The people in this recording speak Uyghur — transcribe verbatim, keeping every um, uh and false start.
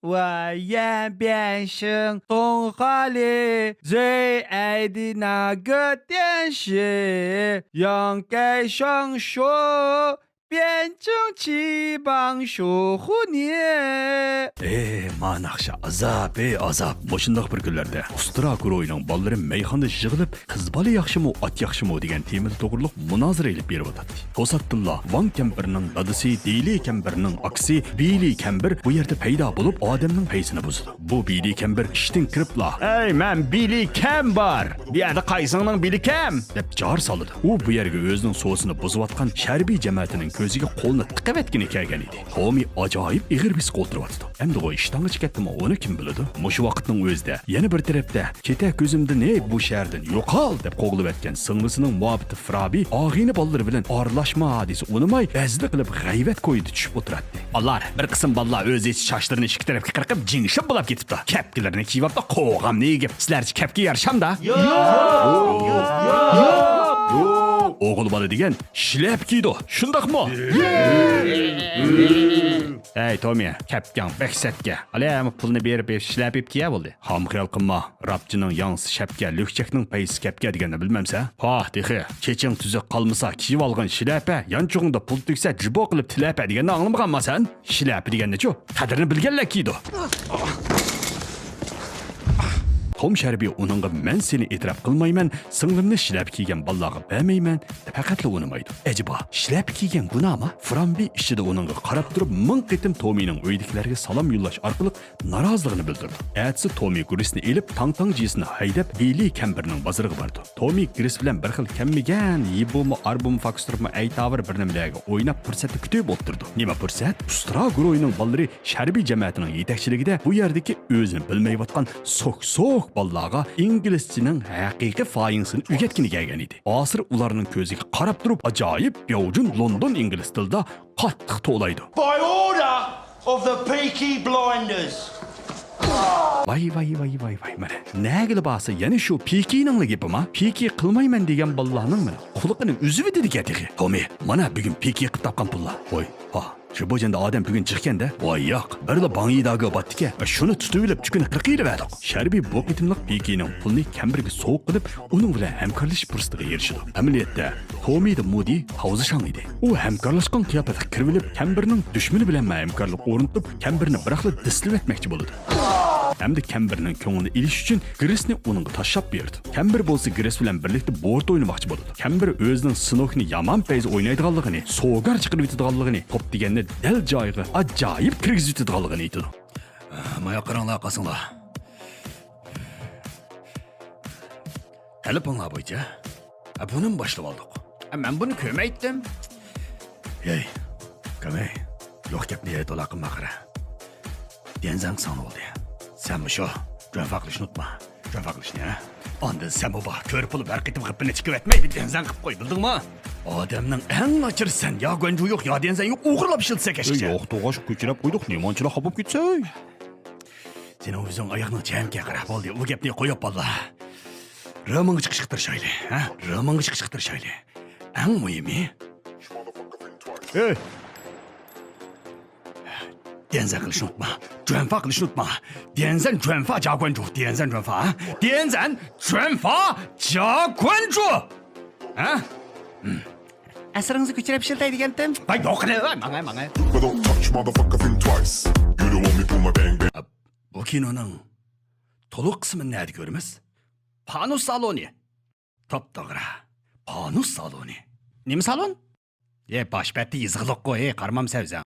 我愿变成童话里最爱的那个天使，让该双手变成翅膀守护你。 ئەي، مانا ناخشا ئازاب، ئەي، ئازاب. مۇشۇنداق بىر كۈنلەردە ئۇسترا گۇرۇھىنىڭ بالىلىرى مەيخانىدا يىغىلىپ، قىز بالا ياخشىمۇ، ئات ياخشىمۇ دېگەن تېمىدا توغرۇلۇق مۇنازىرە ئېلىپ بېرىۋاتاتتى. توساتتىنلا ۋاڭ كەمپىرنىڭ دادىسى دېيلى كەمپىرنىڭ ئاكىسى بېيلى كەمپىر بۇ يەردە پەيدا بولۇپ، ئادەمنىڭ پەيزىنى بۇزىدۇ. بۇ بېيلى كەمپىر ئىشتىن كىرىپلا، «ئەي، مەن بېيلى كەمپىر! بۇ يەردە قايسىڭنىڭ بېيلى كەم؟» دەپ جار سالىدۇ. ئۇ بۇ يەرگە ئۆزىنىڭ سوسىنى بۇزۇۋاتقان شەربىي جەمەتىنىڭ كۆزىگە قولىنى تىقىۋەتكىلى كەلگەن ئىدى. تومى ئاجايىپ ئېغىر بېسىققا ئولتۇرۇۋاتىدۇ. ئەمدىغۇ ئىشتانغا چىقەتتىمۇ، ئۇنى كىم بىلىدۇ؟ مۇشۇ ۋاقىتنىڭ ئۆزىدە يەنە بىر تەرەپتە، «كېتە كۆزۈمدىن، ھەي، بۇ شەھەردىن يوقال!» دەپ قوغلىۋەتكەن سىڭلىسىنىڭ مۇھەببىتى فىرابى ئاغىنە بالىلىرى بىلەن ئارىلاشما دېسە ئۇنىماي، ھەزىل قىلىپ غەيۋەت كويىدا چۈشۈپ ئولتۇراتتى. بالىلار، بىر قىسىم بالىلار ئۆز ئېچى چاچلىرىنى ئىككى تەرەپكە قىرقىپ، جىڭشىپ بولاپ كېتىپتۇ. كەپكىلىرىنى كىيىۋاپتۇ، قوغامنى يېگىپ. سىلەرچە كەپكە يارىشامدا؟ ياق! ياق! ياق! ئوغۇل بالا دېگەن شىلەپە كىيىدۇ، شۇنداقمۇ؟ ھەي، تومى، كەپكەڭ بەك سەتكە. ھالى ھەممە پۇلنى بېرىپ، شىلەپە يېپىپ كىيە بولدى. خام خىيال قىلما، راپچىنىڭ ياڭزىسى شەپكە، لۈكچەكنىڭ پەيزىسى كەپكە دېگەننى بىلمەمسە؟ پاھ، تېخى چېچىڭ تۈزۈك قالمىسا، كىيىۋالغىن شىلەپە، يانچۇقۇڭدا پۇل تۈگسە، جىبو قىلىپ تىلەپە دېگەننى ئاڭلىمىغانما سەن؟ شىلەپە دېگەننىچۇ؟ قەدرىنى بىلگەنلەر كىيىدۇ. توم شەربى ئۇنىڭغا، «مەن سېنى ئېتىراپ قىلمايمەن، سىڭلىمنى شىلەپە كىيگەن بالىلارغا بەرمەيمەن» دەپ پەقەتلا ئۇنىمايدۇ. ئەجەبا، شىلەپە كىيگەن گۇناھمۇ؟ فىرابى ئىچىدە ئۇنىڭغا قاراپ تۇرۇپ، مىڭ قېتىم تومىنىڭ ئۆيىدىكىلەرگە سالام يوللاش ئارقىلىق نارازىلىقىنى بىلدۈردى. ئەتىسى تومى گرىسنى ئېلىپ، تاڭ-تاڭ جىسىنى ھەيدەپ، بېيلى كەمپىرنىڭ بازىرىغا بارىدۇ. تومى گرىس بىلەن بىر خىل كەممىگەن يىبۇمۇ، ئاربۇمۇ، فاكستروپمۇ، ئەيتاۋۇر بىر نېمىلەرگە ئويناپ، پۇرسەتنى كۈتۈپ ئولتۇرىدۇ. نېمە پۇرسەت؟ ئۇسترا گۇرۇھىنىڭ بالىلىرى شەربىي جەمەتىنىڭ يېتەكچىلىكىدە بۇ يەردىكى ئۆزىنى بىلمەيۋاتقان سوك-سوك بالىلارغا ئىنگلىزچىنىڭ ھەقىقىي فايىڭسىنى ئۆگەتكىلى كەلگەن ئىدى. ھازىر ئۇلارنىڭ كۆزىگە قاراپ تۇرۇپ، ئاجايىپ بياۋجۈن لوندون ئىنگلىز تىلىدا قاتتىق توۋلايدۇ. By order of the Peaky Blinders. ۋاي، ۋاي، ۋاي، ۋاي، ۋاي، مانا نەگىلا بارسا يەنە شۇ پېكىنىڭلا گېپىما؟ پېكى قىلمايمەن دېگەن بالىلارنىڭ مانا قۇلىقىنى ئۈزۈۋېتىدىكەن تېخى. تومى، مانا بۈگۈن پېكى قىلىپ تاپقان پۇللار. ۋاي، ھا، شۇ بوجەندە ئادەم بۈگۈن جىقكەندە؟ ۋاي ياق، بىرلا باڭ يىداگا باتتىكەن. شۇنى تۇتۇۋېلىپ، چۈكىنى قىرقىۋېلىۋەردۇق. شەربى بۇ قېتىملىق پېكىنىڭ پۇلىنى كەمبىرگە سوۋغا قىلىپ، ئۇنىڭ بىلەن ھەمكارلىشىش پۇرسىتىگە ئېرىشىدۇ. ئەمەلىيەتتە، تومى دە مۇدى تاۋزىشاڭ ئىدى. ئۇ ھەمكارلاشقان قىياپەتكە كىرىۋېلىپ، كەمبىرنىڭ دۈشمىنى بىلەن ھەمكارلىق ئورنىتىپ، كەمبىرنى بىراقلا دىسلىۋەتمەكچى بولىدۇ. ھەمدە كەمبىرنىڭ كۆڭلىنى ئېلىش ئۈچۈن گرىسنى ئۇنىڭغا تاشلاپ بېرىدۇ. كەمبىر بولسا گرىس بىلەن بىرلىكتە بورت ئوينىماقچى بولىدۇ. كەمبىر ئۆزىنىڭ سنوكنى يامان پەيزى ئوينايدىغانلىقىنى، سوگار چىقىرىۋېتىدىغانلىقىنى، توپ دېگەننى دەل جايىغا ئاجايىپ كىرگۈزۈۋېتىدىغانلىقىنى ئېيتىدۇ. مايا قاراڭلار، قاسىڭلار. تەلىپىڭلار بويىچە. ھە، بۇنىمۇ باشلىۋالدۇق. ھە، مەن بۇنى كۆرمەيتتىم. ھەي، كامەي، يوق گەپنى يەنە تولا قىلما قارا. ديەنزەن ساڭا بولدى. سەن مۇشۇ جۆنفا قىلىشنى ئۇنتۇما. جۆنفا قىلىشنى، ھە؟ ئاندىن سەنمۇ بار، كۆرۈپ بولۇپ ھەر قېتىم غىپپىنى چىقىۋەتمەي بىر ديەنزەن قىلىپ قوي، بىلدىڭمۇ؟ ئادەمنىڭ ئەڭ ناچىرى سەن، يا گۇەنجۇ يوق، يا ديەنزەن يوق، ئوغرىلاپ ئىشلىتىسەن كەچكىچە. يوق، توغاش كۆچۈرۈپ قويدۇق، نېمانچىلا خاپا بولۇپ كېتىسەن؟ سېنىڭ ئۆزۈڭ ئاياغنىڭ چەمكى قارا. بولدى، ئۇ گەپنى قويۇپ باللا. رېمونغا چىقىشقا تىرىشايلى، ھە؟ رېمونغا چىقىشقا تىرىشايلى. ئەڭ مۇھىمى، ئەي! ديەنزەن قىلىشنى ئۇنتۇما. جۆنفا قىلىشنى ئۇنتۇما. ديەنزەن جۆنفا جاگۇەنجۇ. ديەنزەن جۆنفا، ھە؟ ديەنزەن جۆنفا جاگۇەنجۇ. ھە؟ ئەسىرىڭىزنى كۆچۈرۈپ ئىشلىتەي دېگەنتىم. ۋاي، يوق، ماڭاي، ماڭاي. But don't touch motherfucker think twice. You don't want me pull my bang bang. بۇ كىنونىڭ تولۇق قىسمىنى نەدە كۆرىمىز؟ پانۇس سالونى. توپتوغرا. پانۇس سالونى. نېمە سالون؟ ئە، باش بەتتە يېزىقلىققۇ، ئە، قارىمامسەن ئۆزۈڭ.